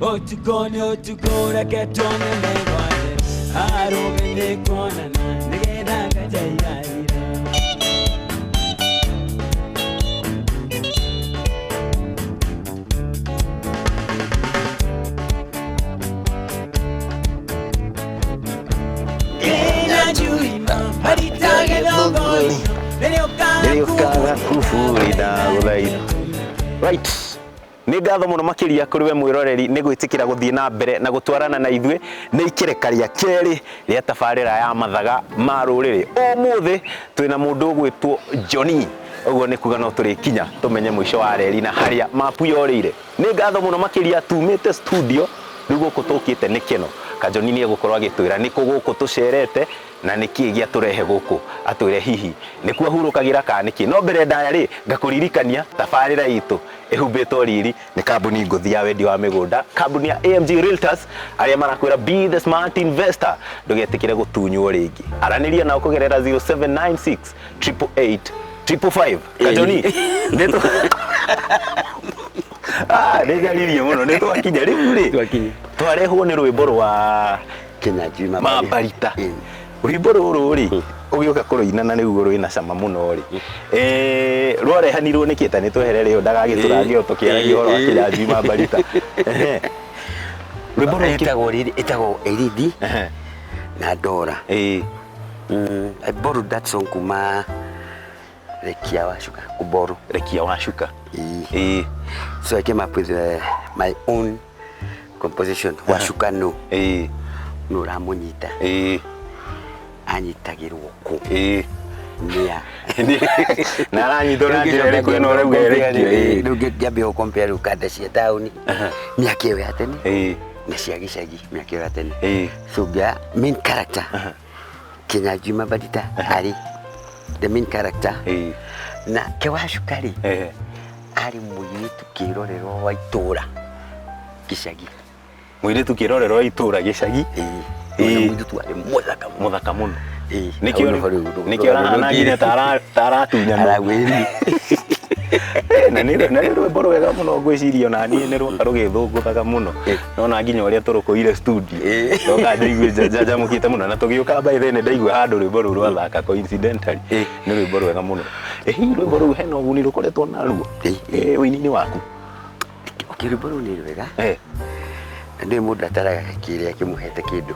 Ũtukũ nĩ ũtukũ reke tuone mĩgwate arũme nĩ kuonana nĩgetha nganja igathira. Kenya njui maritage thogori Rĩrĩa ũkaga kuburi ndagũthaitha. Right, nĩ ngatho mũno makĩria kũrĩ we mwĩroreri nĩ gwĩtĩkĩra gũthiĩ na mbere na gũtwarana na ithuĩ. Nĩ ikereka rĩa kerĩ rĩa tabarĩra ya mathaga ma rũrĩrĩ. Ũmũthĩ twĩna mũndũ ũgwĩtwo Johnny, ũguo nĩ kuga no tũrĩkinya tũmenye mũico wa reri na harĩa mapu yorĩire. Nĩ ngatho mũno makĩria, tumĩte studio rĩu gũkũ tũkĩte nĩ kĩno Kajoni nĩ egũkorwo agĩtwĩra nĩkũ gũkũ tũcerete na nĩkĩ gĩatũrehe gũkũ, atwĩre hihi nĩkuo ahurũkagĩra kana nĩkĩ. No mbere ndaya rĩ, ngakũririkania tabarĩra itũ ĩhumbĩtwo riri nĩ kambuni ngũthi ya wendia wa mĩgũnda, kambuni ya AMG Realtors, arĩa marakwĩra be the smart investor, ndũgetĩkĩre gũtunywo rĩngĩ. Aranĩria nao kũgerera 0796 888 555. Kajoni, nĩ nĩ ngaririe mũno, nĩ twakinya rĩu rĩ. Twakinya. Twarehwo nĩ rwĩmbo rwa Kenya Njui Mambarita. Rwĩmbo rũrũ rĩ, ũgĩũka kũrũina na nĩguo rwĩna cama mũno rĩ, rwarehanirwo nĩkĩ? Ta nĩ twehere rĩo ndagagĩtũrange o tũkĩaragia ũhoro wa Kenya Njui Mambarita. Ehe. Rwĩmbo rũrũ Ĩtagwo riri, ĩtagwo Irithi na Ndora. I borrowed that song kuma Rekia wa Shuka, kuborrow. Rekia wa Shuka. Ĩĩ. So I came up with my own composition. Wa Shuka no. No ũramũnyita. Anyitagĩrwo kũ? Nĩa. Na aranyitwo na njĩra ĩrĩkũ ĩno ũrauga ĩrekio? Rĩu ngĩambia gũ-compare rĩu kanda cia taũni mĩaka ĩyo ya tene na cia gĩcagi mĩaka ĩyo ya tene. So ngĩa main character Kenya Njui Mambarita arĩ the main character na Kewacuka rĩ arĩ mũirĩtu kĩrorerwa wa itũra gĩcagi. Mũirĩtu kĩrorerwa wa itũra gĩcagi. Ĩĩ. Mũirĩtu arĩ mũthaka mũno. Mũthaka mũno. Ĩĩ. Nĩkĩo Hau nĩho rĩu nĩkĩo arahana nginya ta aratunyanwo. Aragwĩri. Na nĩ rwĩmbo rwega mũno, ngwĩciria ona niĩ nĩ rwoka rũgĩthũngũthaga mũno. Nona nginya ũrĩa tũrũkũire studio ndoka ndaigue njanjamũkĩte mũno na tũgĩũka. By the way, nĩ ndaigua handũ rwĩmbo rũu rwathaka coincidentally. Nĩ rwĩmbo rwega mũno. Ĩ hihi rwĩmbo rũu hena ũguni rũkoretwo naruo ũini-inĩ waku? Okay, rwĩmbo rũu nĩ rwega. Na nĩ mũndũ ataraga kĩrĩa kĩmũhete kĩndũ.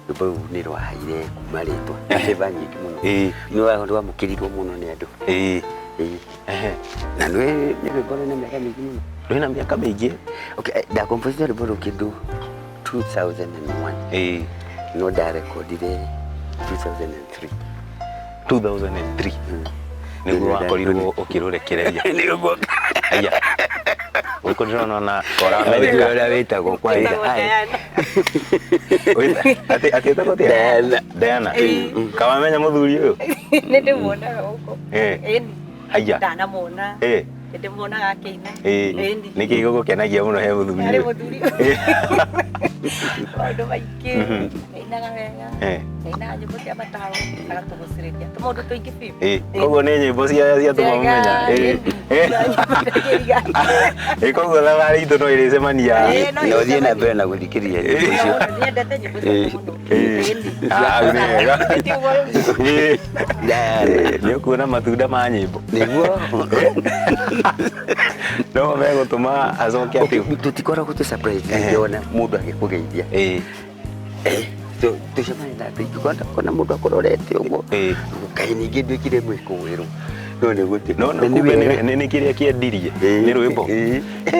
Rwĩmbo rũu nĩ rwahaire kuma rĩtwa na favor nyingĩ mũno. Nĩ rwamũkĩrirwo mũno nĩ andũ. Ĩĩ. Na nĩ rwĩmbo rwĩna mĩaka mĩingĩ mũno. Rwĩna mĩaka mĩingĩ. Okay, ndakomposire rwĩmbo rũu kĩndũ 2001. No ndarekondire 2003. 2003 nĩguo wakorirwo ũkĩrũrekereria? Nĩguo. Aya, gũkũ ndĩrona ona ũramenyeka. Ũrĩa wĩtagwo kwanza. Wĩtagwo Diana. Atĩ ĩtagwo atĩa? Diana. Diana. Kawamenya mũthuri ũyũ? Nĩ ndĩmuonaga gũkũ. Ĩni. Haya. Ndanamuona. Nĩ ndĩmuonaga akĩina. Ĩni. Nĩkĩ gĩgũkenagia mũno he mũthuri Harĩ ũyũ? mũthuri ũyũ. Maũndũ maingĩ. Ainaga wega. Ainaga nyĩmbo cia mataro agatũgucĩrĩria. Tũmaũndũ tũingĩ biũ. Koguo nĩ nyĩmbo cia tũma mũmenya. Ĩ, koguo thabarĩ itũ no ĩrĩcemania. Ĩĩ, no Na ũthiĩ na mbere na gũthikĩrĩria nyĩmbo icio. Nyendete nyĩmbo ciake mũno. Ĩni. Ah, nĩ wega. Ti ũguo rĩu. Diana. Nĩ ũkuona matunda ma nyĩmbo. Nĩguo. No megũtũma acoke atĩ Tũtikoragwo tũ surprise rĩngĩ mũndũ agĩkũgeithia. Tũcemania na andũ aingĩ, kona mũndũ akũrorete ũguo. Kaĩ ningĩ nduĩkire mwĩkũĩrwo no nĩ gũtĩ. No Na nĩ kumbe wega. nĩ kĩrĩa kĩendirie nĩ rwĩmbo.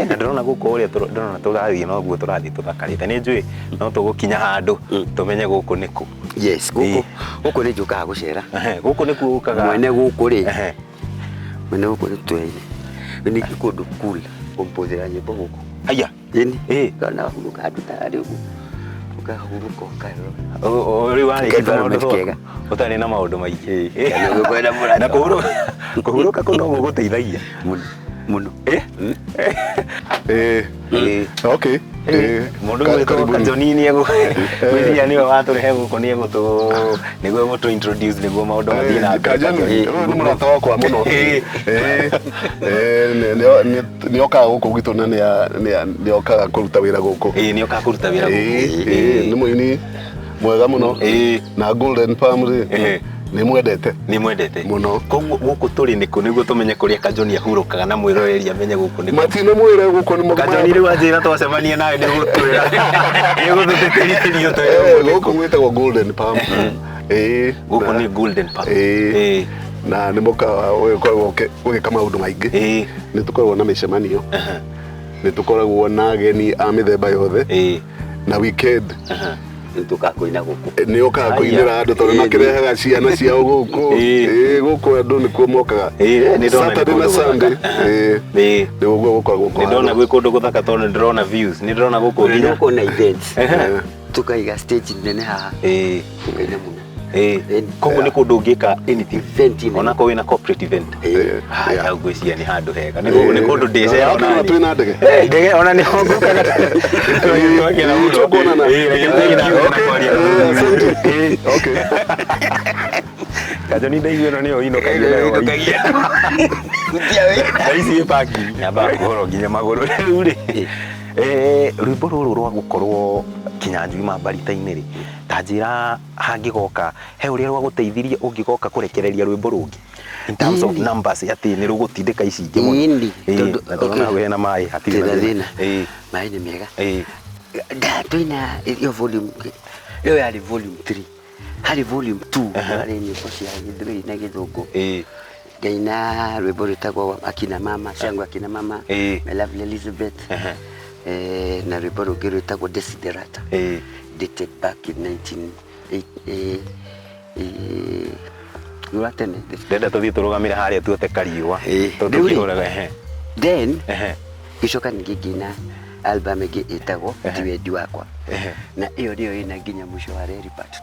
Na ndĩrona gũkũ ũrĩa ndĩrona tũrathiĩ noguo tũrathiĩ tũthakarĩte, nĩ njũĩ no tũgũkinya handũ tũmenye gũkũ nĩkũ. Yes, gũkũ gũkũ nĩ njũkaga gũcera. Ehe, gũkũ nĩkuo ũkaga? Mwene gũkũ rĩ, mwene gũkũ nĩ tũyaine nĩ kũndũ cool kũmpũthĩra nyĩmbo gũkũ. Aya. Ĩni. Kana wahurũka handũ ta harĩ ũguo, ũkahurũka ũkarora. Rĩu warĩkia Environment tũmaũndũ twaku, kega. ũtarĩ na maũndũ maingĩ. Kana ũgĩkwenda mũrata. Na kũhurũka kũu no gũgũteithagia mũno mũno. Eh? Okay. Mũndũ gwĩtwo Karibuni. Kajoni nĩ egwĩciria nĩwe watũrehe gũkũ, nĩ egũtũ nĩguo egũtũ introduce nĩguo maũndũ mathiĩ na mbere. Kajoni Kajoni. ũyũ nĩ mũrata wakwa mũno. Nĩ okaga gũkũ gwitũ na nĩ okaga kũruta wĩra gũkũ. Ĩĩ, nĩ okaga kũruta wĩra gũkũ. Nĩ mũini mwega mũno. Na Golden Palm rĩ, nĩ mwendete Nĩ mwendete mũno. Koguo gũkũ tũrĩ nĩkũ nĩguo tũmenye kũrĩa Kajoni ahurũkaga na mwĩroreri amenye gũkũ nĩkũ? Matina mwĩre gũkũ nĩ Kajoni, rĩu anjĩra twacemania nawe nĩ gũtwĩra nĩ gũtũtĩtĩrithĩria ũtwĩre gũkũ nĩkũ. Gũkũ gwĩtagwo Golden Palm. Gũkũ nĩ Golden Palm. Na nĩ mũkawa ũyũ ũkoragwo ũgĩka maũndũ maingĩ. Nĩ tũkoragwo na mĩcemanio, nĩ tũkoragwo na ageni a mĩthemba yothe, na weekend Nĩtũkaga kũina gũkũ. Nĩ okaga kũinĩra andũ tondũ makĩrehaga ciana ciao gũkũ. Gũkũ andũ nĩkuo mokaga Ĩĩ, nĩ ndona nĩ Saturday na kũndũ Sunday. gũthaka. Nĩ ũguo gũkoragwo Nĩ ndona gwĩ kũndũ gũthaka tondũ nĩ ndĩrona views, nĩ ndĩrona gũkũ nginya Nĩũkuona events, tukaiga stage nene haha, tukaina mũno. Koguo nĩ kũndũ ũngĩka anything. Event nene. Onakorwo wĩna corporate event. Haya, ngwĩciria nĩ handũ hega, nĩ kũndũ ndĩcera. Ona twĩna ndege. Ndege ona nĩ ngũkaga. Twakena mũno. Tũkuonana. Ĩĩ, reke tũthiĩ na mbere na kwaria. Asante. Okay. Kajoni, ndaigua ĩno nĩyo inũkagia nayo. Thaa ici ĩ parking. Nyambaga kũhorwo nginya magũrũ rĩu rĩ. Rwĩmbo rũrũ rwa gũkorwo Kinyanjui Mambarita-inĩ rĩ, ta njĩra hangĩgoka he ũrĩa rwagũteithirie ũngĩgoka kũrekereria rwĩmbo rũngĩ in terms of numbers, atĩ nĩ rũgũtindĩka ici ingĩ mũno? Ĩni, Na tũrona hau hena maĩ hatirĩ Tĩna na thĩna. Maĩ nĩ mega. Da twĩna ĩyo volume, ĩyo yarĩ volume 3, harĩ volume 2 harĩ nyĩmbo cia Gĩthweri na Gĩthũngũ. Ngaina rwĩmbo rwĩtagwo Akina Mama, Shango Akina Mama, My Lovely Elizabeth, na rwĩmbo rũngĩ rwĩtagwo Desiderata, dated back in 19 rwa tene. Ndenda tũthiĩ tũrũgamĩre harĩa tuote kariũa tondũ Rĩu rĩ, tũkĩhũraga ehe. Then ngĩcoka ningĩ ngĩina album ĩngĩ ĩtagwo Ti Wendi Wakwa, na ĩyo nĩyo ĩna nginya mũico wa reri part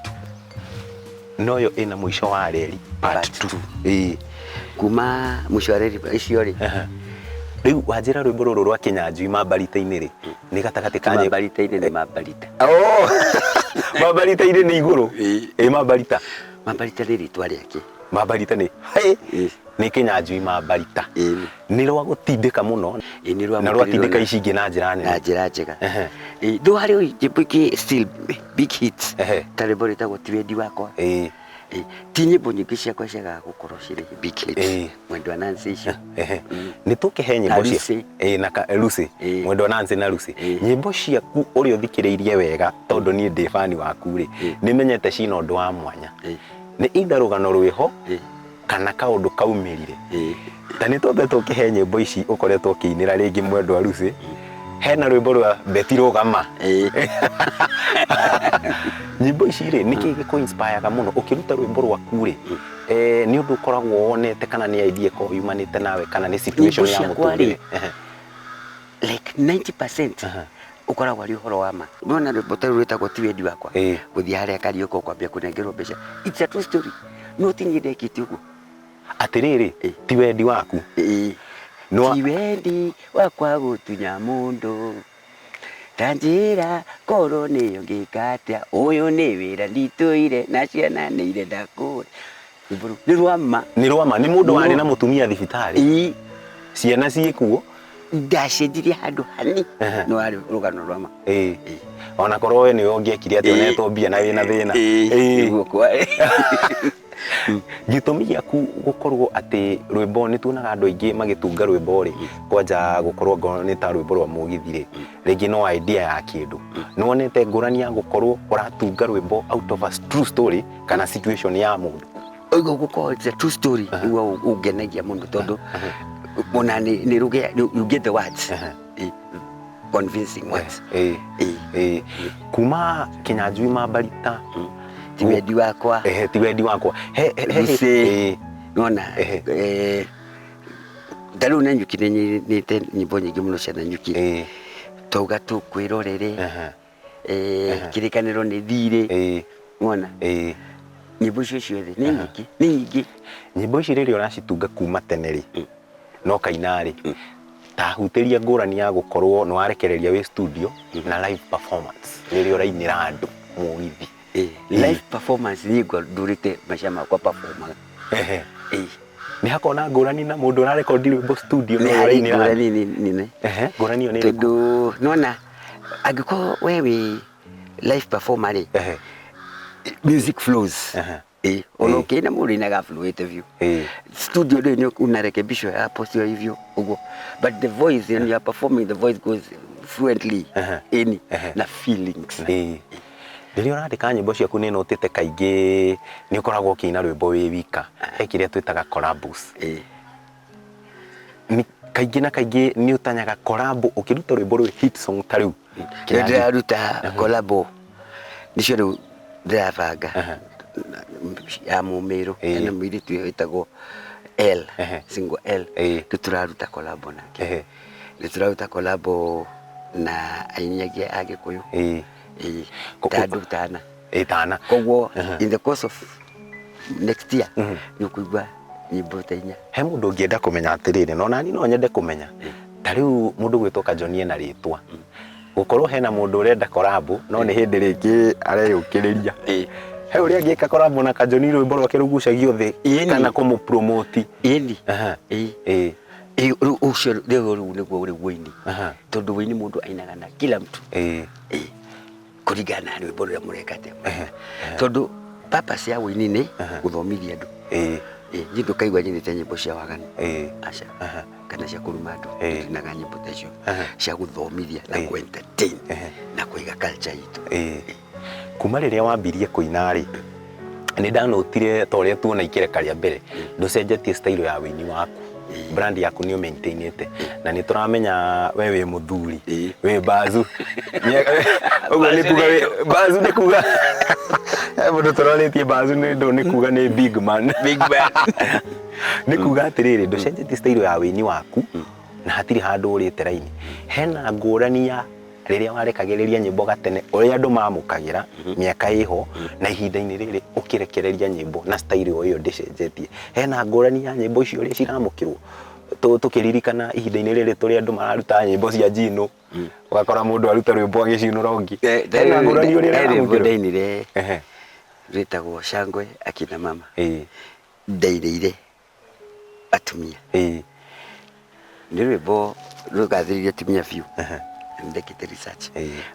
2. Noyo ĩna mũico wa reri part Part 2. two. Kuma mũico wa reri icio rĩ, Rĩu wanjĩra rwĩmbo rũrũ rwa Kinyanjui Mambarita-inĩ rĩ, nĩ gatagatĩ ka nyĩmbo Mambarita-inĩ nĩ Mambarita. Oh! Mambarita-inĩ nĩ igũrũ. Ĩ Mambarita. Mambarita nĩ rĩtwa rĩake. Mambarita nĩ hey! Nĩ Kinyanjui Mambarita. Nĩ rwa gũtindĩka mũno. Ĩĩ, nĩ rwa Na mũtindĩko rwatindĩka na ici ingĩ na njĩra nene. Na njĩra njega. Though harĩ nyĩmbo ingĩ still big hits, ta rwĩmbo rwĩtagwo Ti Wendi Wakwa. Ti nyĩmbo nyingĩ ciakwa ciagaga gũkorwo cirĩ big hits. Mwendwa Nancy icio. Nĩ tũkĩhe nyĩmbo Na cia Lucy. Ĩĩ, na Lucy. Mwendwa Nancy na Lucy. Nyĩmbo ciaku ũrĩa ũthikĩrĩirie wega, tondũ niĩ ndĩ fan waku rĩ, nĩ menyete cina ũndũ wa mwanya. Nĩ either rũgano rwĩho kana kaũndũ kaumĩrire. Ta nĩ twambe tũkĩhe nyĩmbo ici ũkoretwo ũkĩinĩra rĩngĩ Mwendwa Lucy. Hena rwĩmbo rwa Betty Rũgama. Nyĩmbo ici rĩ, nĩkĩ gĩkũ inspire mũno ũkĩruta rwĩmbo rwaku rĩ? Nĩ ũndũ ũkoragwo wonete kana nĩ idea ĩkoragwo yumanĩte nawe kana nĩ situation Nyĩmbo ya ciakwa rĩ, mũtũrĩre? Like 90% ũkoragwo arĩ ũhoro wa ma. Nona rwĩmbo ta rũrũ rwĩtagwo Ti Wendi Wakwa, gũthiĩ harĩa Kariũka ũkwambia kũnengerwo mbeca, it's a true story, no ti niĩ ndekĩte ũguo. Atĩrĩrĩ, ti wendi waku. Ti wendi wakwa gũtunya mũndũ, ta njĩra korwo nĩyo ngĩka atĩa, ũyũ nĩ wĩra nditũire na ciana nĩ irenda kũrĩa. Rwĩmbo rũu nĩ rwa ma. Nĩ rwa ma, nĩ mũndũ warĩ na mũtumia thibitarĩ. Ciana ciĩkuo. Ndacenjirie handũ hani, no warĩ rũgano rwa ma. Ona korwo we nĩwe ũngĩekire atĩ onetwo mbia na wĩna thĩna. Nĩguo kwarĩ. Gĩtũmi gĩaku gũkorwo atĩ rwĩmbo, nĩ tuonaga andũ aingĩ magĩtunga rwĩmbo rĩ, kwanja gũkorwo ngoro nĩ ta rwĩmbo rwa mũgithi rĩ, rĩngĩ no idea ya kĩndũ. Nĩ wonete ngũrani ya gũkorwo ũratunga rwĩmbo out of a true story kana situation ya mũndũ? Ũguo gũkorwo it's a true story nĩguo ũngenagia mũno, tondũ ona nĩ rũgĩa, you get the words. Convincing words. Kuma Kinyanjui Mambarita, Ti Wendi Wakwa. Ehe, Ti Wendi Wakwa. He, he, he, Lucy. Nona, ta rĩu Nanyuki nĩ nyinĩte nyĩmbo nyingĩ mũno cia Nanyuki. Twauga tũkwĩrorere. Kĩrĩkanĩro nĩ thirĩ. Wona? Nyĩmbo icio ciothe nĩ nyingĩ, nĩ nyingĩ. Nyĩmbo ici rĩrĩa ũracitunga kuma tene rĩ, no kaina rĩ, Ta hutĩria ngũrani ya gũkorwo nĩ warekereria wĩ studio na live performance rĩrĩa ũrainĩra andũ mũgithi. Live performance niĩ ndũrĩte maica makwa performaga. Nĩ hakoragwo na ngũrani na mũndũ ũrarekondi rwĩmbo studio na ũrĩa ũrainĩra andũ? Ngũrani nene. Ngũrani ĩyo nĩ ĩrĩkũ? Tondũ nĩwona angĩkorwo we wĩ live performer rĩ, music flows. Ona ũkĩina mũndũ ainaga flowĩte biũ. Studio rĩ nĩ unarekebishwa hapo sio hivyo ũguo, but the voice when you are performing the voice goes fluently ĩni na feelings. Rĩrĩa ũrandĩka nyĩmbo ciaku nĩ notĩte kaingĩ nĩ ũkoragwo ũkĩina rwĩmbo wĩ wika, he kĩrĩa twĩtaga collabos. Nĩ kaingĩ na kaingĩ nĩ ũtanyaga collabo ũkĩruta rwĩmbo rwĩ hit song ta rĩu. Rĩu ndĩraruta collabo nĩcio rĩu ndĩrabanga ya Mũmĩrũ, hena mũirĩtu wĩtagwo L, single L, rĩu tũraruta collabo nake. Rĩu tũraruta collabo na aini angĩ a Gĩkũyũ. Ta andũ tana. Tana. Koguo in the course of next year nĩ ũkũigua nyĩmbo ta inya. He mũndũ ũngĩenda kũmenya atĩrĩrĩ, na onani no nyende kũmenya, ta rĩu mũndũ gwĩtwo Kajoni ena rĩtwa, gũkorwo hena mũndũ ũrenda collabo no nĩ hĩndĩ rĩngĩ areyũkĩrĩria. He ũrĩa angĩka collabo na Kajoni rwĩmbo rwake rũgucagio thĩ kana kũmũpromote. Ĩni. Rĩu ũcio rĩu rĩu nĩguo ũrĩ wũini. Tondũ wũini mũndũ ainaga na kila mtu. Kũringana na rwĩmbo rũrĩa mũreka atĩa. Tondũ purpose ya wũini nĩ gũthomithia andũ. Niĩ ndũkaigua nyinĩte nyĩmbo cia waganu. Aca. Kana cia kũruma andũ. Ndinaga nyĩmbo ta icio cia gũthomithia na kũ entertain na kũiga culture itũ. Kuma rĩrĩa wambirie kũina rĩ, nĩ ndanotire ta ũrĩa tuona ikereka rĩa mbere, ndũcenjetie style ya wũini waku. Brand yaku nĩ ũmaintainĩte na nĩ tũramenya we wĩ mũthuri, wĩ bazu. Ũguo nĩ kuga wĩ bazu, nĩ kuga he mũndũ tũrorĩtie bazu nĩ ndũ, nĩ kuga nĩ big man. Big man. Nĩ kuga atĩrĩrĩ, ndũcenjetie style ya wũini waku na hatirĩ handũ ũrĩte raini. Hena ngũrani ya rĩrĩa warekagĩrĩria nyĩmbo gatene ũrĩa andũ mamũkagĩra mĩaka ĩho na ihinda-inĩ rĩrĩ ũkĩrekereria nyĩmbo na style o ĩyo ndĩcenjetie. Hena ngũrani ya nyĩmbo icio ũrĩa ciramũkĩrwo? Tũkĩririkana ihinda-inĩ rĩrĩ tũrĩ andũ mararuta nyĩmbo cia njino, ũgakora mũndũ aruta rwĩmbo agĩcinũra ũngĩ. Hena ngũrani ũrĩa He rwĩmbo ĩramũkĩrwo? ndainire rwĩtagwo Shangwe Akina Mama. Ndainĩire atumia. Nĩ rwĩmbo rũgathĩrĩirie atumia biũ. Ndekĩte research.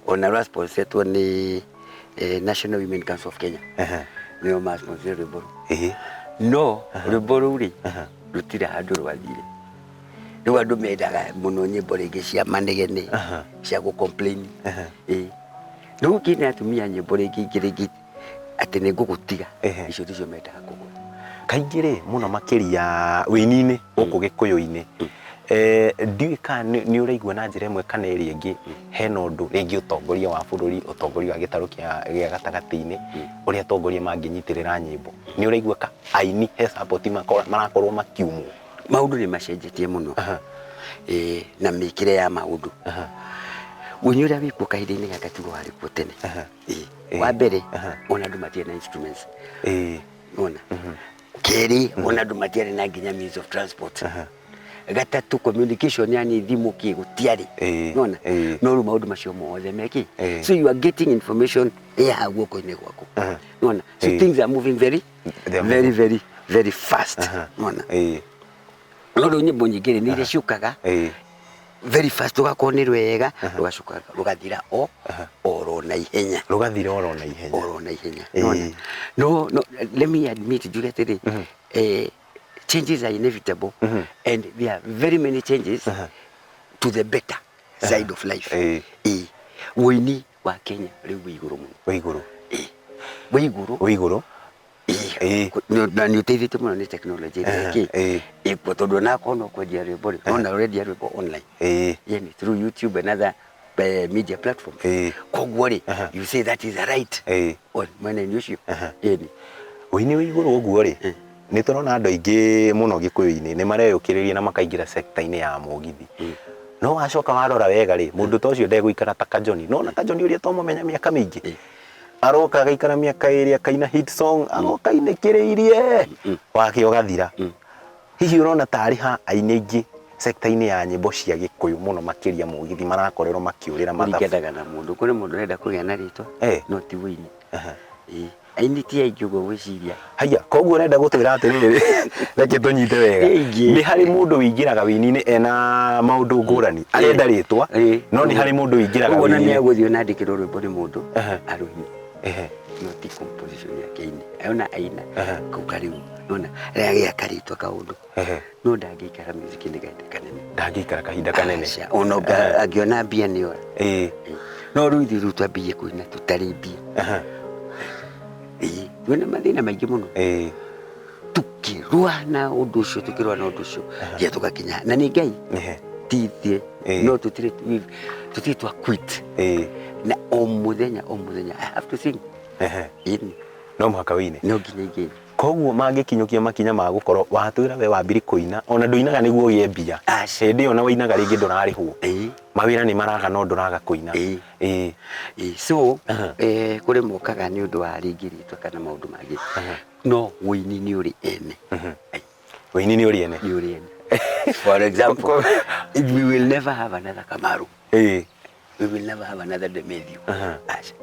Ona rwa-sponsoretwo nĩ National Women Council of Kenya. Nĩo ma-sponsorire rwĩmbo rũu. No rwĩmbo rũu rĩ, rũtirĩ handũ rwathire. Rĩu andũ mendaga mũno nyĩmbo rĩngĩ cia manegene, cia gũ complain. Rĩu ũngĩinĩra atumia nyĩmbo rĩngĩ ingĩ rĩngĩ atĩ nĩ ngũgũtiga, icio nĩcio mendaga kũgũra. Kaingĩ rĩ, mũno makĩria wĩini-inĩ gũkũ Gĩkũyũ-inĩ, ndiũĩ kana nĩ ũraigua na njĩra ĩmwe kana ĩrĩa ĩngĩ hena ũndũ rĩngĩ ũtongoria wa bũrũri, ũtongoria wa gĩtarũ gĩa gatagatĩ-inĩ, ũrĩa atongoria mangĩnyitĩrĩra nyĩmbo. Nĩ ũraigua ka aini he support marakorwo makiumwo? Maũndũ nĩ macenjetie mũno. Na mĩkĩre ya maũndũ. Ũini ũrĩa wĩkuo kahinda-inĩ gaka tiguo warĩ kuo tene. Wa mbere, ona andũ matiarĩ na instruments. Ona. Kerĩ, ona andũ matiarĩ na nginya means of transport. Gatatũ, communication yani thimũ kĩ gũtiarĩ. Nona? No rĩu maũndũ macio mothe mekĩ. So you are getting information ĩ haha guoko-inĩ gwaku. Nona? So things are moving very, They are very, moving. very, very fast. Nona? No rĩu nyĩmbo nyingĩ rĩ, nĩ iria ciũkaga very fast, rũgakorwo nĩ rwega, rũgacoka rũgathira oro na ihenya. Rũgathira oro na ihenya. Oro na ihenya. Nona? No, no, let me admit, njuge atĩrĩ, changes are inevitable and there are very many changes to the better side of life. Ũini wa Kenya rĩu wĩ igũrũ mũno. Wĩ igũrũ. Wĩ igũrũ. Wĩ igũrũ. Na nĩ ũteithĩtio mũno nĩ technology ĩrĩa ĩkĩ. Ĩkuo tondũ onakorwo no kwendia rwĩmbo rĩ, no na ũrendia rwĩmbo online. Yani through YouTube and other media platforms. Koguo rĩ, you say that is a right. On mwena-inĩ ũcio. Ĩni. Ũini wĩ igũrũ ũguo rĩ, nĩ tũrona andũ aingĩ mũno Gĩkũyũ-inĩ nĩ mareyũkĩrĩria na makaingĩra sector-inĩ ya mũgithi. No wacoka warora wega rĩ, mũndũ ta ũcio ndegũikara ta Kajoni. No ona Kajoni ũrĩa twamũmenya mĩaka mĩingĩ, aroka agaikara mĩaka ĩrĩ akaina hit song, aroka ainĩkĩrĩirie, wake ũgathira. Hihi ũrona tarĩ ha aini aingĩ Sector-inĩ ya nyĩmbo cia Gĩkũyũ mũno makĩria mũgithi marakorerwo makĩũrĩra mathabu. Kũringanaga na mũndũ, kũrĩ mũndũ ũrenda kũgĩa na rĩtwa no ti wũini. Ĩĩ, aini ti aingĩ ũguo gwĩciria. Haiya, koguo ũrenda gũtwĩra atĩrĩrĩ, reke tũnyite wega. Aingĩ. Nĩ harĩ mũndũ wĩingĩraga wĩini-inĩ ena maũndũ ngũrani, arenda rĩtwa, no nĩ harĩ mũndũ wĩingĩraga Ũguo na wĩini-inĩ. nĩegũthiĩ ona andĩkĩrwo rwĩmbo nĩ mũndũ arũine. No ti composition yake aine. Ona aina kau karĩu, nona rĩagĩa karĩtwa kaũndũ. No ndangĩikara music-inĩ kahinda kanene. Ndangĩikara kahinda kanene. Aca, ona angĩona mbia nĩ ora. No rĩu ithuĩ rĩu twambĩrĩirie kũina tũtarĩ mbia. Ĩĩ, twĩna mathĩna maingĩ mũno. Tukĩrũa na ũndũ ũcio, tukĩrũa na ũndũ ũcio, nginya tũgakinya. Na nĩ Ngai. Ti ithuĩ. No tũtirĩ tũtirĩ twa quit. Na o mũthenya, o mũthenya, I have to sing. Ĩni. No mũhaka wĩine. No nginya ingĩina. Koguo mangĩkinyũkia makinya ma gũkorwo watwĩra we wambiri kũina, ona ndũinaga nĩguo ũgĩe mbia. Hĩndĩ ĩyo na wainaga rĩngĩ ndũrarĩhwo. Mawĩra nĩ maraga no ndũraga kũina. So, kũrĩ mokaga nĩ ũndũ wa rĩngĩ rĩtwa kana maũndũ mangĩ. No wũini nĩ ũrĩ ene. Wũini nĩ ũrĩ ene. Nĩ ũrĩ ene. For example, we will never have another Kamaru. We will never have another Demetrio. Aca.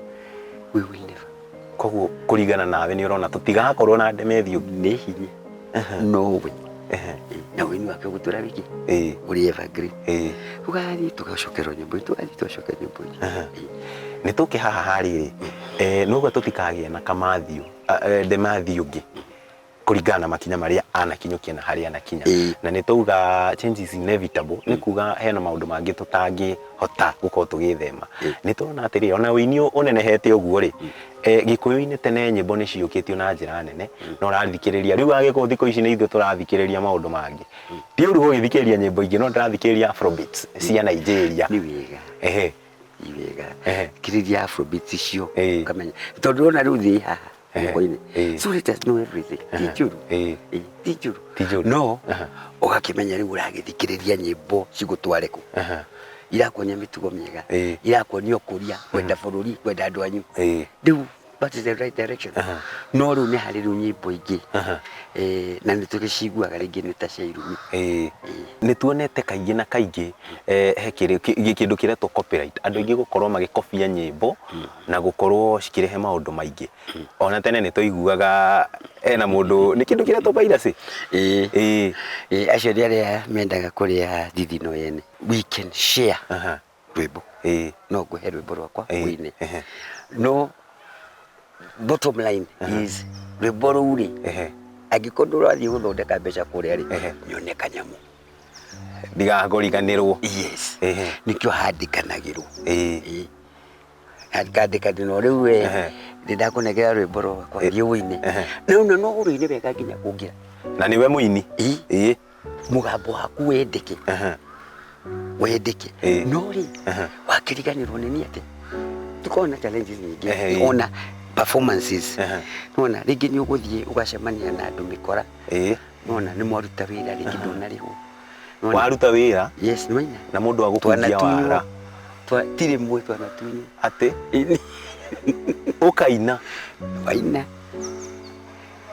We will never. Koguo kũringana nawe nĩ ũrona tũtigakorwo na Demetrio. Nĩ hinya. No we. Na wĩini wake ũgũtũra wiki. Ũrĩ evergreen. Tũgathiĩ tũgacokerwo nyĩmbo, tũgathiĩ tũgacokerwo nyĩmbo. Nĩ tũke haha harĩrĩ. Noguo tũtikagĩe na Kamathio, Demathiũ ũngĩ. Kũringana na makinya marĩa anakinyũkia na harĩa anakinya. Na nĩ tauga change is inevitable, nĩ kuga hena maũndũ mangĩ tũtangĩhota gũkorwo tũgĩthema. Nĩ tũrona atĩrĩ, ona wĩini ũnenehete ũguo rĩ, Gĩkũyũ-inĩ tene nyĩmbo nĩ ciũkĩtio na njĩra nene, na ũrathikĩrĩria. Rĩu Agĩkũyũ thikũ ici nĩ ithuĩ tũrathikĩrĩria maũndũ mangĩ. Ti ũru gũgĩthikĩrĩria nyĩmbo ingĩ, no ndĩrathikĩrĩria Afrobeats cia Nigeria. Nĩ wega. Nĩ wega. Thikĩrĩria Afrobeats icio, ũkamenya. Tondũ ũrona rĩu thĩ haha. Guoko-inĩ. So let us know everything. Ti njũru. Ti njũru. Ti njũru. No, ũgakĩmenya rĩu ũragĩthikĩrĩria nyĩmbo cigũtware kũ. Irakuonia mĩtugo mĩega. Irakuonia ũkũria, kwenda bũrũri, kwenda andũ anyu. Rĩu that is the right direction. No rĩu nĩ harĩ rĩu nyĩmbo ingĩ. Na nĩ tũgĩciguaga rĩngĩ nĩ ta cia irumi. Nĩ tuonete kaingĩ na kaingĩ, he kĩndũ kĩretwo copyright. Andũ aingĩ gũkorwo magĩkobia nyĩmbo na gũkorwo cikĩrehe maũndũ maingĩ. Ona tene nĩ twaiguaga hena mũndũ, nĩ kĩndũ kĩretwo piracy? Acio nĩ arĩa mendaga kũrĩa thithino yene. We can share rwĩmbo. No ngũhe rwĩmbo rwakwa ũine. No bottom line is rwĩmbo rũu rĩ, angĩkorwo ndũrathiĩ gũthondeka mbeca kũrĩa rĩ, nyone kanyamũ. Ndigakũriganĩrwo. Yes. Nĩkĩo handĩkanagĩrwo. Handĩkanĩrwo rĩu we, nĩndakũnengera rwĩmbo rwakwa, thiĩ ũine. Rĩu na no ũrũine wega nginya kũngĩra. Na nĩwe mũini. Mũgambo waku wendeke. Wendeke. No rĩ, wakĩriganĩrwo nĩ niĩ atĩ tũkoragwo na challenges nyingĩ. Ona performances. Nĩwona rĩngĩ nĩ ũgũthiĩ ũgacemania na andũ mĩkora. Nĩwona nĩ mwaruta wĩra rĩngĩ ndũnarĩhwo. Nĩwona? Waruta wĩra? Yes, nĩ waina. Na mũndũ agũkunjia Twanatunywo. wara. Ti rĩmwe twanatunywo. Atĩ? Ũkaina? Waina.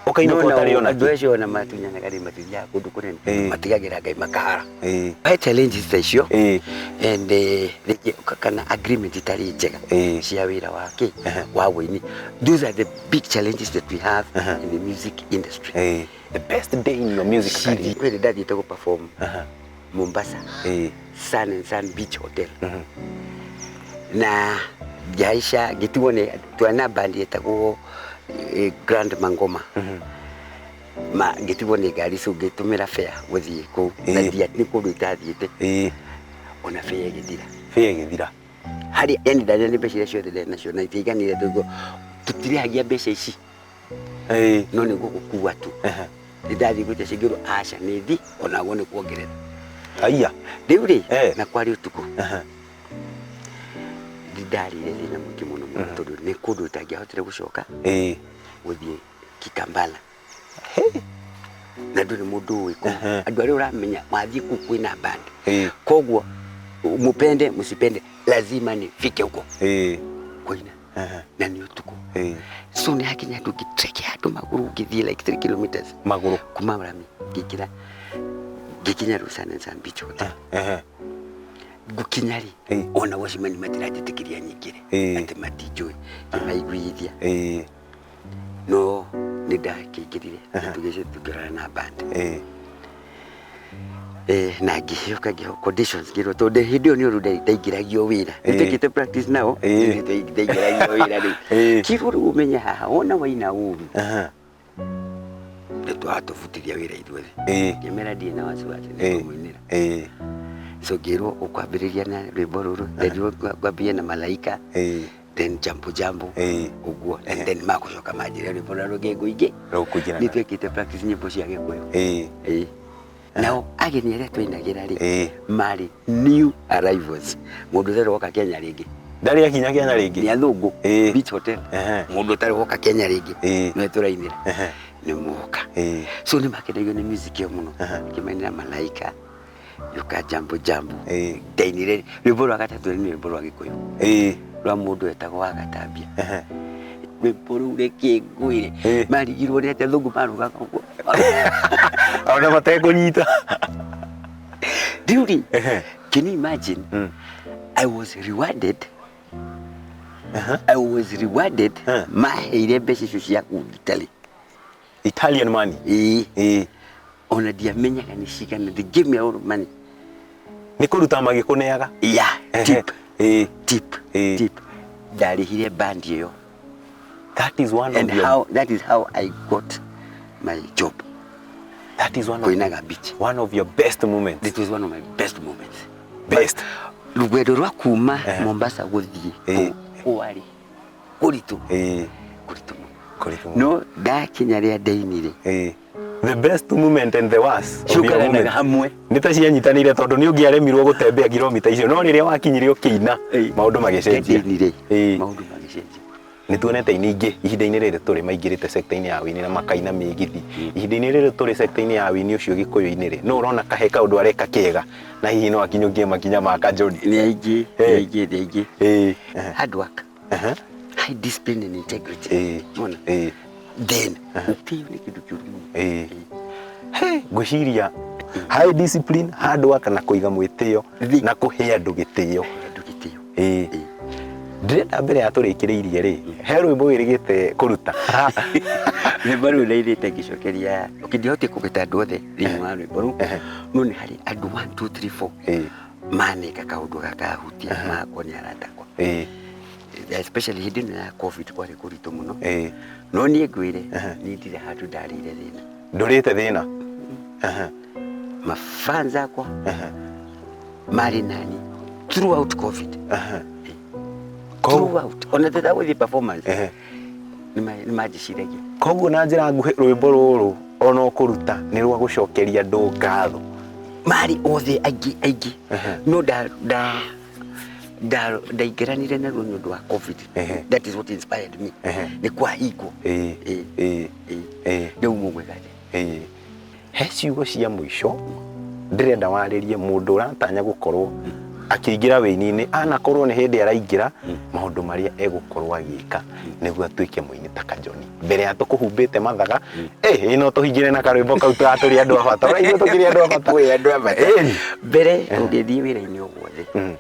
Ũkaina No, ũkorwo no, ũtarĩ ona andũ kĩ? acio ona matunyanaga rĩ, matithiaga kũndũ kũnene. Matigagĩra Ngai makahara. He challenges ta icio. And rĩngĩ kana agreement itarĩ njega cia wĩra wake wa wũini. Those are the big challenges that we have in the music industry. The best day in your music City. career. Kwĩ ndathiĩte gũ perform Mombasa. Sun and Sun Beach Hotel. Na ngĩhaica ngĩtigwo nĩ twana band yetagwo Grand Mangoma. Ma ngĩtigwo nĩ ngari so ngĩtũmĩra fare gũthiĩ kũu. Na nĩ kũndũ itathiĩte. Ona fare ĩgĩthira. Fare ĩgĩthira. Harĩa yani ndarĩ na mbeca iria ciothe ndarĩ nacio na itiaiganire tondũ tũtirĩhagia mbeca ici. No nĩ gũgũkua tu. Nĩ ndathiĩ gwĩtia cingĩrwo aca nĩ thi onaguo nĩ kuongerera. Aya. Rĩu rĩ, na kwarĩ ũtukũ. Nĩ ndarĩire thĩna mũingĩ mũno mũno tondũ nĩ kũndũ itangĩahotire gũcoka. Gũthiĩ Kikambala. Na ndũrĩ mũndũ ũĩ kũu. Andũ arĩa ũramenya wathiĩ kũu kwĩna band. Koguo mupende msipende lazima nifike huko. Kũina. Na nĩ ũtukũ. So nĩ hakinya andũ ngĩtrek handũ magũrũ ngĩthiĩ like 3 kilometers. Magũrũ. Kuma Rami ngĩingĩra Ngĩkinya rĩu Sun and Sand Beach Hotel. Ngũkinya rĩ, ona watchman matiranjĩtĩkĩria nyingĩre, atĩ matinjũĩ, ngĩmaiguithia. No nĩ ndakĩingĩrire, tũgĩcoka tũkĩrora na band. Na ngĩcoka ngĩheo conditions, ngĩrwo tondũ hĩndĩ ĩyo nĩ ũndũ ndaingĩragio wĩra. Nĩtwekĩte practice nao, ndaingĩragio wĩra rĩu. Kĩrwo rĩu ũmenye haha, wona waina ũru, nĩ twatũbutithia wĩra ithuothe. Ngĩmera ndirĩ na wasiwasi, nĩngũmũinĩra. So ngĩrwo ũkwambĩrĩria na rwĩmbo rũrũ, then ngwambĩrĩria na Malaika, then Jambo Jambo, ũguo, and then magũcoka manjĩre rwĩmbo rũrĩa rũngĩ ngũingĩ. Rũkũingĩra. Nĩ twekĩte practice nyĩmbo cia Gĩkũyũ. Nao ageni arĩa twainagĩra rĩ, marĩ new arrivals, mũndũ ũtarĩ woka Kenya rĩngĩ. Ndarĩ akinya Kenya rĩngĩ. Nĩ athũngũ. Beach Hotel. Mũndũ ũtarĩ woka Kenya rĩngĩ. Nĩwe tũrainĩra. Nĩ moka. So nĩ makenagio nĩ music ĩyo mũno. Ngĩmainĩra Malaika, Yuka Jambo Jambo. Ndainire rwĩmbo rwa gatatũ, nĩ rwĩmbo rwa Gĩkũyũ rwa mũndũ wetagwo wa Gatambia. Rwĩmbo rũu reke ngwĩre, marigirwo nĩ atĩ athũngũ marugaga ũguo ona matekũnyita. Rĩu rĩ, can you imagine, I was rewarded, I was rewarded. Maheire mbeca icio cia kũu Italy. Italian money. Ĩĩ, ona ndiamenyaga nĩ cigana. They gave me a lot of money. Nĩ kũruta magĩkũneaga. Yeah, tip. Tip. Tip. Ndarĩhire band ĩyo. That is one and of your, how that is how I got my job. That is one of, kũinaga beach. One of your best moments. It was one of my best moments. Best. Rũgendo rwa kuma Mombasa gũthiĩ kũu kwarĩ kũritũ, kũritũ mũno. Kũritũ mũno. No ndakinya rĩa ndainire, The best moment and the worst of your ciũkanaga moment. hamwe. Nĩ ta cianyitanĩire, tondũ nĩ ũngĩaremirwo gũtembea kilomita icio, no rĩrĩa wakinyire ũkĩina, maũndũ magĩcenjia. Ndainire, maũndũ magĩcenjia. Nĩ tuonete aini aingĩ ihinda-inĩ rĩrĩ tũrĩ maingĩrĩte sector-inĩ ya wĩini na makaina mĩgithi. Ihinda-inĩ rĩrĩ tũrĩ sector-inĩ ya wĩini ũcio gĩkũyũ-inĩ rĩ, no ũrona kahe kaũndũ areka kega na hihi no akinyũkie makinya ma Kajoni? Nĩ aingĩ, nĩ aingĩ, nĩ aingĩ. Hard work, high discipline and integrity. Mona, then ũtĩo nĩ kĩndũ kĩũru mũno. He, ngwĩciria high discipline, hard work na kũiga mwĩtĩo na kũhe andũ gĩtĩo. Andũ gĩtĩo. Ndĩrenda mbere ya tũrĩkĩrĩirie rĩ, he rwĩmbo wĩrĩgĩte kũruta. Rwĩmbo rũu ndairĩte ngĩcokeria, okay, ndihotire kũgweta andũ othe thĩinĩ wa rwĩmbo rũu, no nĩ harĩ andũ 1 2 3 4 maneka kaũndũ gakahutia makwa nĩ arata akwa, especially hĩndĩ ĩno ya COVID kwarĩ kũritũ mũno. No niĩ ngwĩre, niĩ ndirĩ handũ ndarĩire thĩna. Ndũrĩte thĩna. Mafans akwa marĩ nani throughout COVID, throughout, ona tũtagũthiĩ performance, nĩ manjĩciragia. Koguo na njĩra nguhĩ, rwĩmbo rũrũ ona ũkũruta nĩ rwa gũcokeria andũ ngatho. Marĩ othe aingĩ aingĩ, no nda nda nda ndaingĩranire naruo nĩ ũndũ wa COVID. That is what inspired me. Nĩ kwahingwo. Rĩu mũgwĩka atĩa? He ciugo cia mũico ndĩrenda warĩrie mũndũ ũratanya gũkorwo akĩingĩra wĩini-inĩ, anakorwo nĩ hĩndĩ araingĩra, maũndũ marĩa egũkorwo agĩka nĩguo atuĩke mũini ta Kajoni. Mbere ya tũkũhumbĩte mathaga, ĩ no tũhingĩre na karwĩmbo kau tũratũrĩ andũ a bata. Ũraigua tũkĩrĩ andũ a bata? Kwĩ andũ a bata. Mbere ũngĩthiĩ wĩra-inĩ o wothe,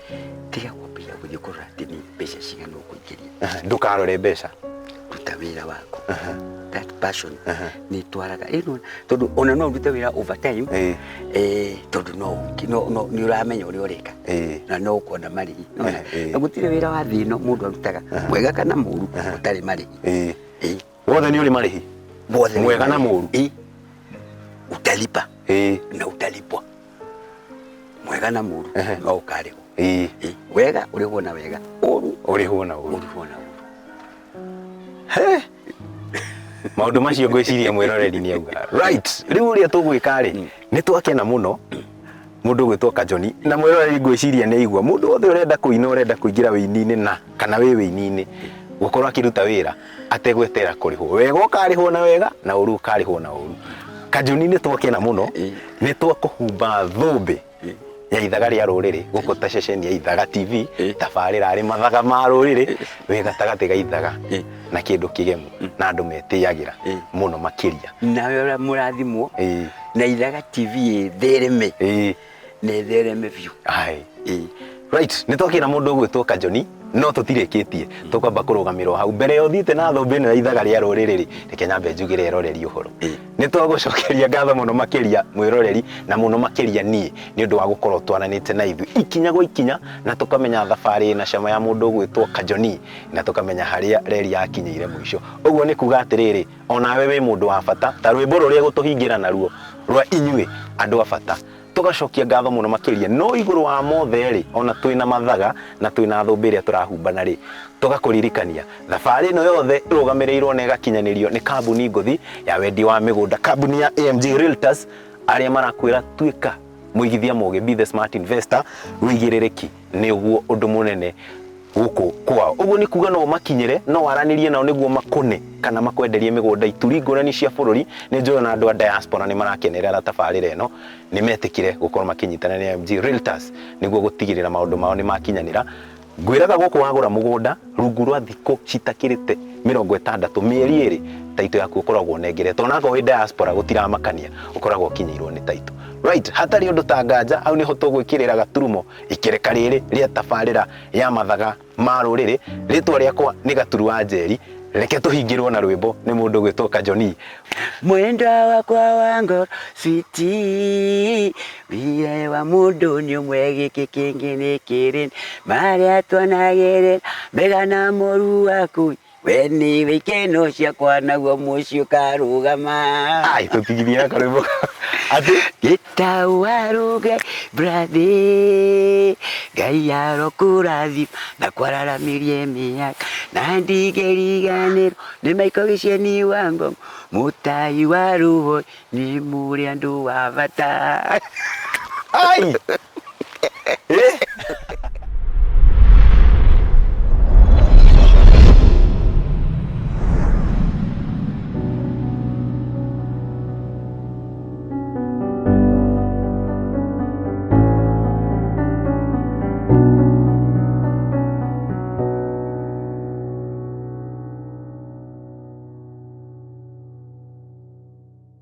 tiga kwambĩrĩria gũthiĩ kũrora atĩ nĩ mbeca cigana ũkũingĩria. Ndũkarore mbeca. Ruta wĩra waku, that passion nĩ ĩtwaraga ĩno, tondũ ona no ũrute wĩra overtime, tondũ no nĩ ũramenya ũrĩa ũreka na no ũkuona marĩhi. Nĩwona? Na gũtirĩ wĩra wa thĩ ĩno mũndũ arutaga, mwega kana mũru, ũtarĩ marĩhi. Wothe nĩ ũrĩ marĩhi. Wothe. Mwega na mũru. Utalipa na utalipwa, mwega na mũru, no ũkarĩhwo. Wega ũrĩhwo na wega, ũru ũrĩhwo na ũru. Ũrĩhwo na ũru. He, maũndũ macio ngwĩciria mwĩroreri nĩ auga right. Rĩu ũrĩa tũgwĩka rĩ, nĩ twakena mũno mũndũ ũgwĩtwo Kajoni na mwĩroreri ngwĩciria nĩ aigua, mũndũ wothe ũrenda kũina, ũrenda kũingĩra wĩini-inĩ na kana wĩ wĩini-inĩ, gũkorwo akĩruta wĩra ategwetera kũrĩhwo, wega ũkarĩhwo na wega na ũru ũkarĩhwo na ũru. Kajoni, nĩ twakena mũno, nĩ twakũhumba thũmbĩ ya ithaga rĩa rũrĩrĩ gũkũ ta ceceni ya Ithaga TV. Tabarĩra arĩ mathaga ma rũrĩrĩ, wĩ gatagatĩ ga ithaga na kĩndũ kĩgemu. Na andũ metĩyagĩra mũno makĩria. Nawe ũrĩa mũrathimwo na Ithaga TV ĩthereme na ĩthereme biũ. Ai. Right, nĩ twakĩra mũndũ ũgwĩtwo Kajoni no tũtirĩkĩtie, tũkwamba kũrũgamĩrwo hau mbere ya ũthiĩte na thũmbĩ ĩno ya Ithaga rĩa rũrĩrĩ rĩ, reke nyambe njugĩre eroreri ũhoro. Nĩ twagũcokeria ngatho mũno makĩria mwĩroreri na mũno makĩria niĩ nĩ ũndũ wa gũkorwo twaranĩte na ithuĩ ikinya gwa ikinya, na tũkamenya thabarĩ na cama ya mũndũ ũgwĩtwo Kajoni, na tũkamenya harĩa reri yakinyĩire mũico. Ũguo nĩ kuga atĩrĩrĩ, onawe wĩ mũndũ wa bata ta rwĩmbo rũrĩa gũtũhingĩra naruo rwa inyuĩ andũ a bata. Tũgacokia ngatho mũno makĩria, no igũrũ wa mothe rĩ, ona twĩna mathaga na twĩna thũmbĩ ĩrĩa tũrahumbana rĩ, tũgakũririkania thabarĩ ĩno yothe ĩrũgamĩrĩirwo na ĩgakinyanĩrio nĩ kambuni ngũthi ya wendi wa mĩgũnda, kambuni ya AMG Realtors, arĩa marakwĩra tuĩka mũigithia mũgĩ, be the smart investor, wĩigĩrĩrĩki nĩ ũguo ũndũ mũnene gũkũ kwao. Ũguo nĩ kuga no ũmakinyĩre, no waranĩrie nao nĩguo makũne kana makwenderie mĩgũnda ituri ngũrani cia bũrũri. Nĩ njũĩ ona andũ a diaspora nĩ marakenerera tabarĩra ĩno, nĩ metĩkire gũkorwo makĩnyitana na AMG Realtors nĩguo gũtigĩrĩra maũndũ mao nĩ makinyanĩra. Ngwĩraga gũkũ wagũra mũgũnda rungu rwa thikũ citakĩrĩte 60, mĩeri 2, taito yaku ũkoragwo ũnengeretwo. Onakorwo wĩ diaspora gũtiramakania, ũkoragwo ũkinyĩirwo nĩ taito. Right, hatarĩ ũndũ ta nganja, hau nĩho tũgwĩkĩrĩra gaturumo ikereka rĩrĩ rĩa tabarĩra ya mathaga ma rũrĩrĩ. Rĩtwa rĩakwa nĩ Gaturu wa Njeri. Reke tũhingĩrwo na rwĩmbo nĩ mũndũ ũgwĩtwo Kajoni. Mwendwa wakwa wa ngoro sweetie, wire wa mũndũ nĩ ũmwe, gĩkĩ kĩngĩ nĩ kĩrĩ marĩa twanagerera mega na moru waku, we nĩwe ikeno ciakwa naguo mũciĩ ũkarũgama. Ai, tũtigithie karwĩmbo atĩ Gĩtau waruge brathi, Ngai arokũrathima na kwararamĩrie mĩaka, na ndigeriganĩrwo nĩ Michael Gĩceni wa Ngong, mũtai wa rũhoi nĩ mũrĩ andũ a bata. Ai.